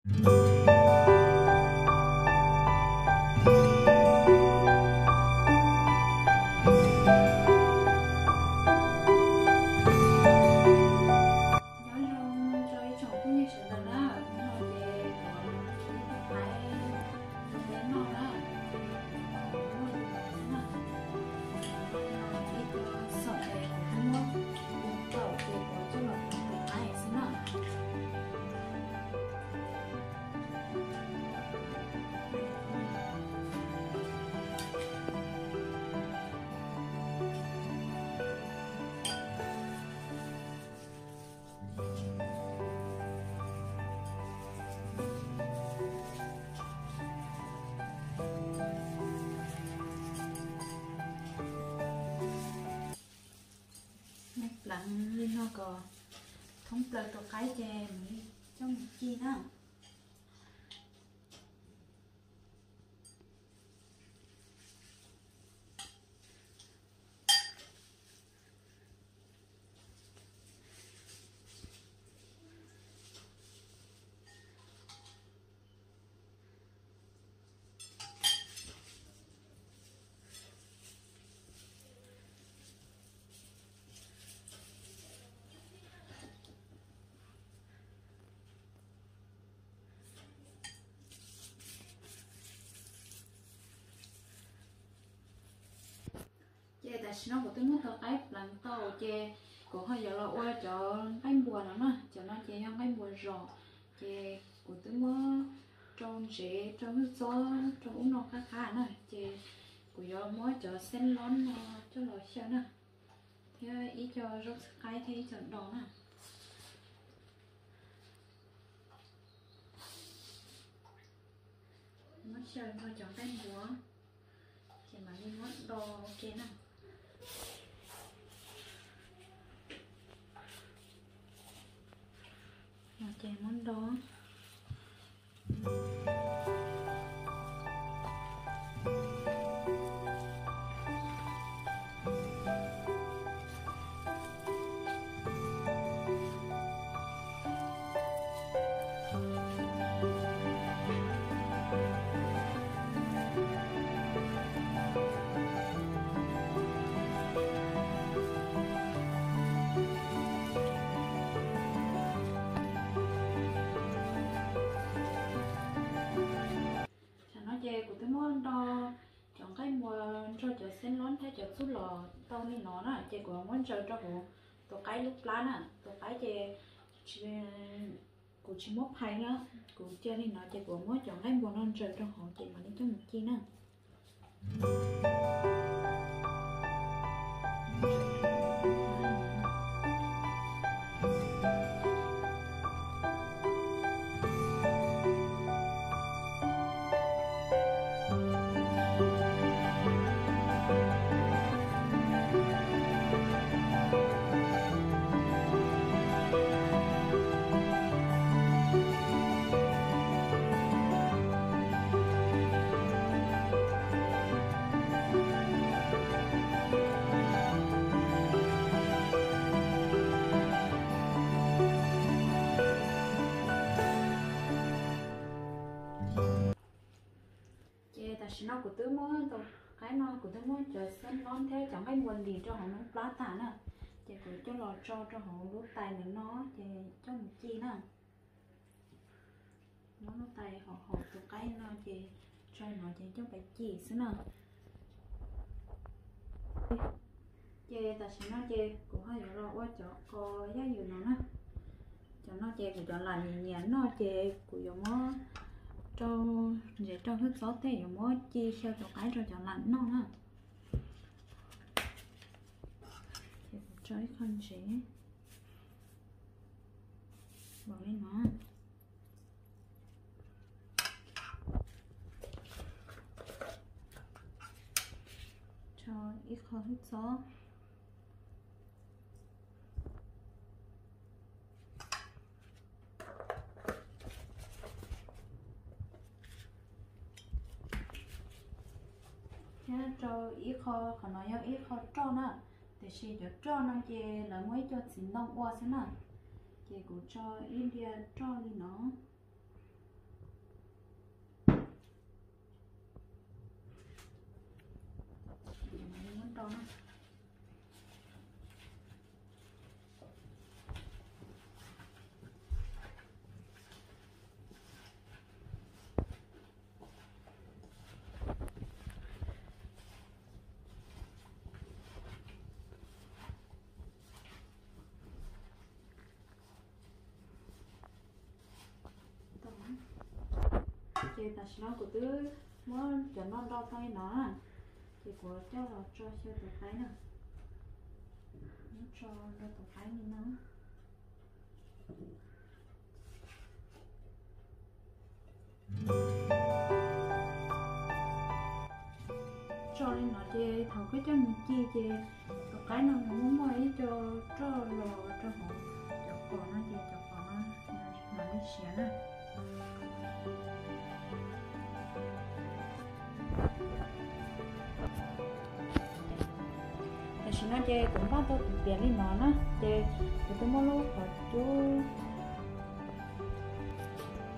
Nyob zoo rau ib tsoom phooj ywg sawv daws na, hnub no ces kuv los ua ib tug qaib rau peb noj na. Ib tug xom ces kuv twb muab ua tau ces kuv coj los ua tus qaib xwb na. Pleev li no kom thoob plaws tus qaib ces mam li coj mus ci na. Ces tam sim no kuv twb muab tus qaib pleev tau ces kuv ho yuav los ua cov nqaij npua no na. Cov no ces yog nqaij npua zos, ces kuv twb muab rau ntsev rau hwj txob rau ub no qab qab na, ces kuv yuav muab cov xeeb lob no coj los xyaw na, thiab ib co zaub txhwb qaib thiab ib co dos na. Muab xyaw nrog cov nqaij npua, ces mam li muab do ua ke na. Ces muab do. Tam no ces kuv twb muab do cov nqaij npua nrog cov xeeb lob thiab cov txuj lom tau li no na, ces kuv muab ntsaws rau hauv tus qaib lub plab na. Tus qaib ces kuv tsis muab phais na, kuv cia li no ces kuv muab cov nqaij npua no ntsaws rau hauv ces mam li coj mus ci na. Ces tam sim no kuv twb muab tus qaib no, kuv twb muab cov xeeb lob thiab cov nqaij npua ntsis rau hauv lub plab tas na, ces kuv coj los tso rau hauv lub tais ntawm no ces coj mus ci na. Muab lub tais hauv hauv tus qaib no ces tso no ces coj pais ci xwb na. Ces tam sim no ces kuv ho yuav los ua cov qos yaj ywm no na. Cov no ces kuv cov lam nyiam nyiam noj ces kuv yuav muab rau ntsev rau hwj txob tej, yuav muab ci xyaw tus qaib rau cov lam noj na. Ces kuv tso ib qho ntsev npaum li no. Tso ib qho hwj txob. Thiab rau ib qho, qhov no yog ib qho roj na, tiam sis cov roj no ces lawv muaj ib co txiv ntoo ua xwb na, ces kuv tso ib diav roj li no. rau na. Ces tam sim no kuv twb muab cov noj nroj tau li no na, ces kuv coj los tso xyaw tus qaib na. Muab tso rau tus qaib li no. Tso li no ces thaum koj coj mus ci ces tus qaib no nws muaj muaj ib co roj los rau hauv cov qos no ces cov qos no mam li siav na. Tam sim no ces kuv npaj tau tus tiav li no na, ces kuv twb muab lub qhov cub,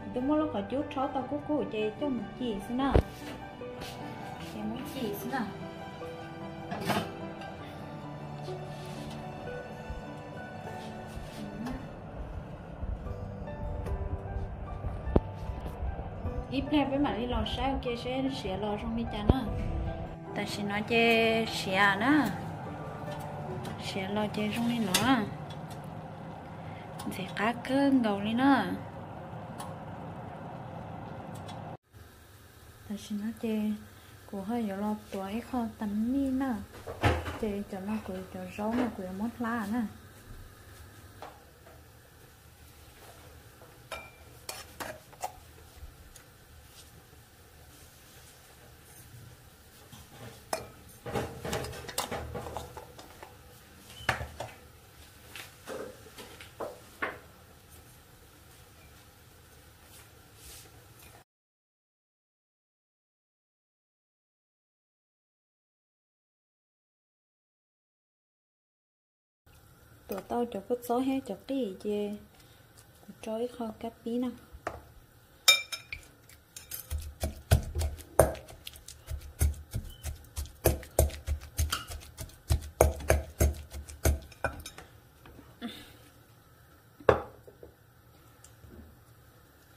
kuv twb muab lub qhov cub rhaub tau kub kub ces coj mus ci xwb na. Ces muab ci xwb na. Ib pliag peb mam li los saib ua ke seb siav los zoo li cas na. Tam sim no ces siav na, siav los ces zoo li no, ntxim qab kawg nkaus li na. Tam sim no ces kuv ho yuav los tuav ib qho tas mij na, ces cov no kuv cov zaub no kuv yuav muab hlab na. Tuav tau cov kua txob thiab cov qij ces kuv rau ib qho kab pib na.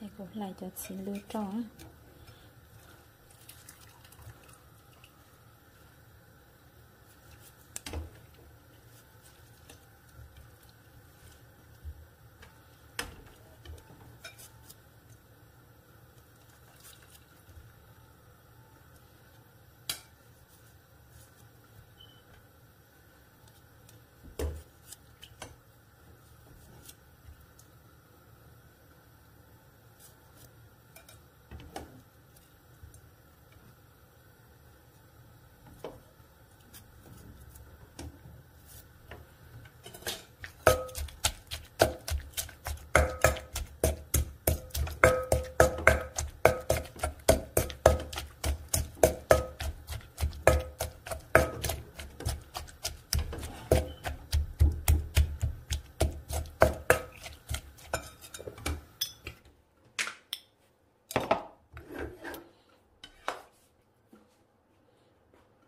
Es kuv hlais cov txiv lws rau.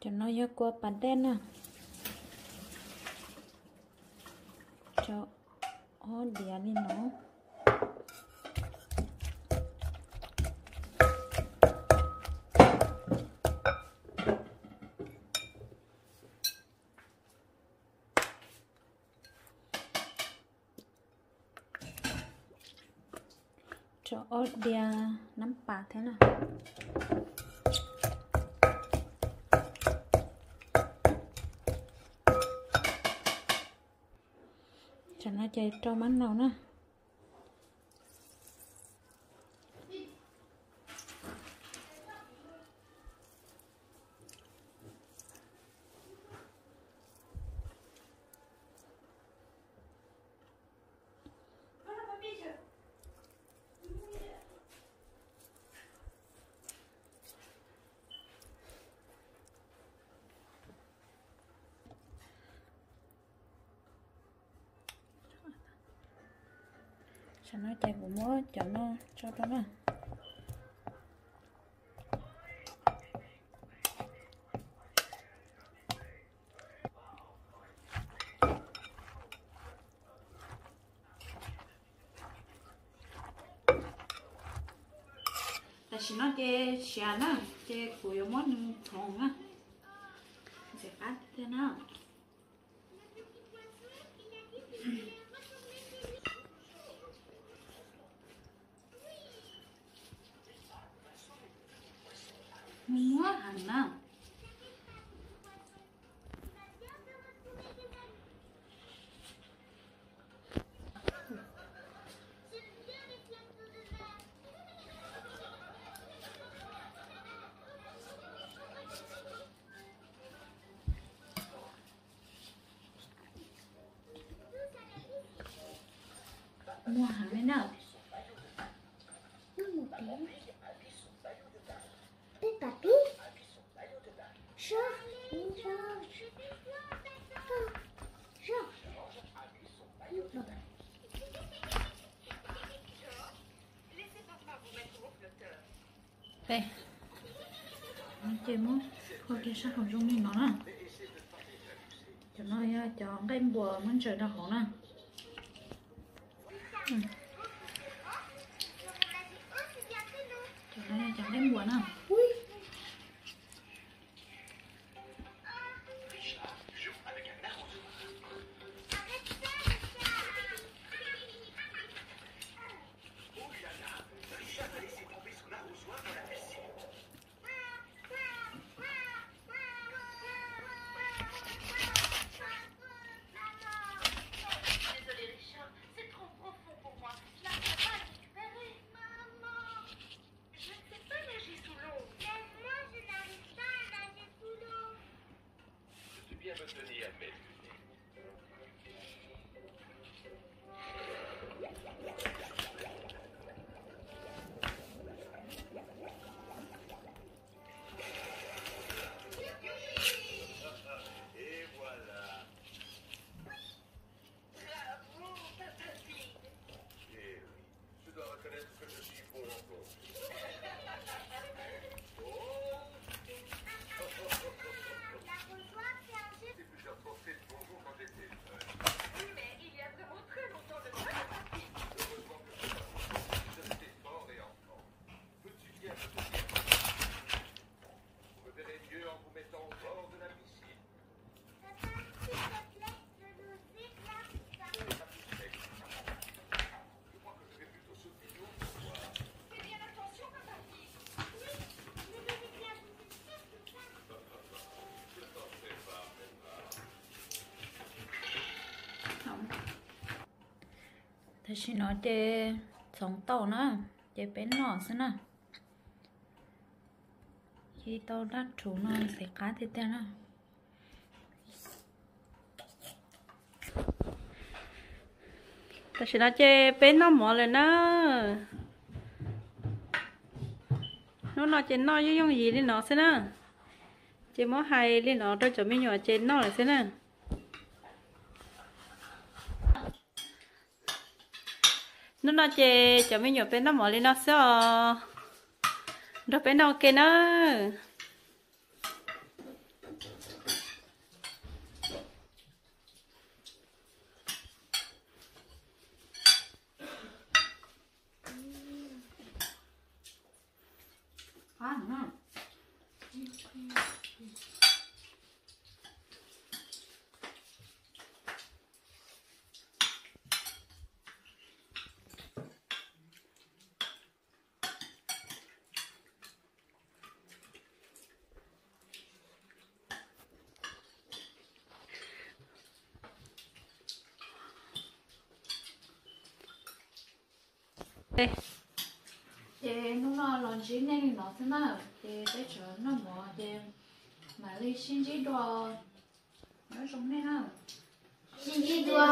Cov no yog kua pas dej na. Rau ob diav li no. Rau ob diav nab pas thiab na. Tam no ces rau mab nau na. Tam no ces kuv muab cov no tso rau na. Tam sim no ces siav na, ces kuv yuav muab nws thov na. Ntxim qab tiag na. Muab heev na. Muag heev li na. Peppa Pig. George, George. George. Ces muab ua kiag sab hauv zoo li no na. Cov no yog cov nqaij npuas muab ntsaws rau hauv na. Cov no yog cov nqaij npuas na. Désolé, Richard, c'est trop profond pour moi. Je n'arrive pas à le récupérer. Maman, je ne sais pas nager sous l'eau. Même moi, je n'arrive pas à nager sous l'eau. Je sais bien me tenir, mais Et voilà. Bravo, Peppa Pig. Eh oui, je dois reconnaître que je suis bon en plongée. Oh. C'est que je leur portais le bonjour quand j'étais jeune. Oui, mais il y a vraiment très longtemps de ça, Peppa Pig. Heureusement que je suis pas bon. Je sais fort et en forme. Peux-tu bien me tenir ? Vous me verrez mieux en vous mettant au bord de la piscine. Papa, s'il te plaît, ne nous éclate pas. Je crois que je vais plutôt sauter du haut pour voir. Fais bien attention, Peppa Pig. Oui, ne nous éclate pas, c'est sûr que ça. Tam sim no ces txhoov tau na, ces peb noj xwb na. Ci tau dab rhuv no ntxim qab tiag tiag na. Tam sim no ces peb noj mov lawm na. Hnub no ces noj yooj yooj yim li no xwb na. Ces muab hais li no rau cov me nyuam ces noj lawm xwb na. Hnub no ces cov me nyuam peb noj mov li no xwb os. Nrog peb noj ua ke nawb. Ces hnub no los ntsib nej li no xwb na, ces peb sawv noj mov ces mam li sib ntsib dua nyob zoo nej na. Sib ntsib dua.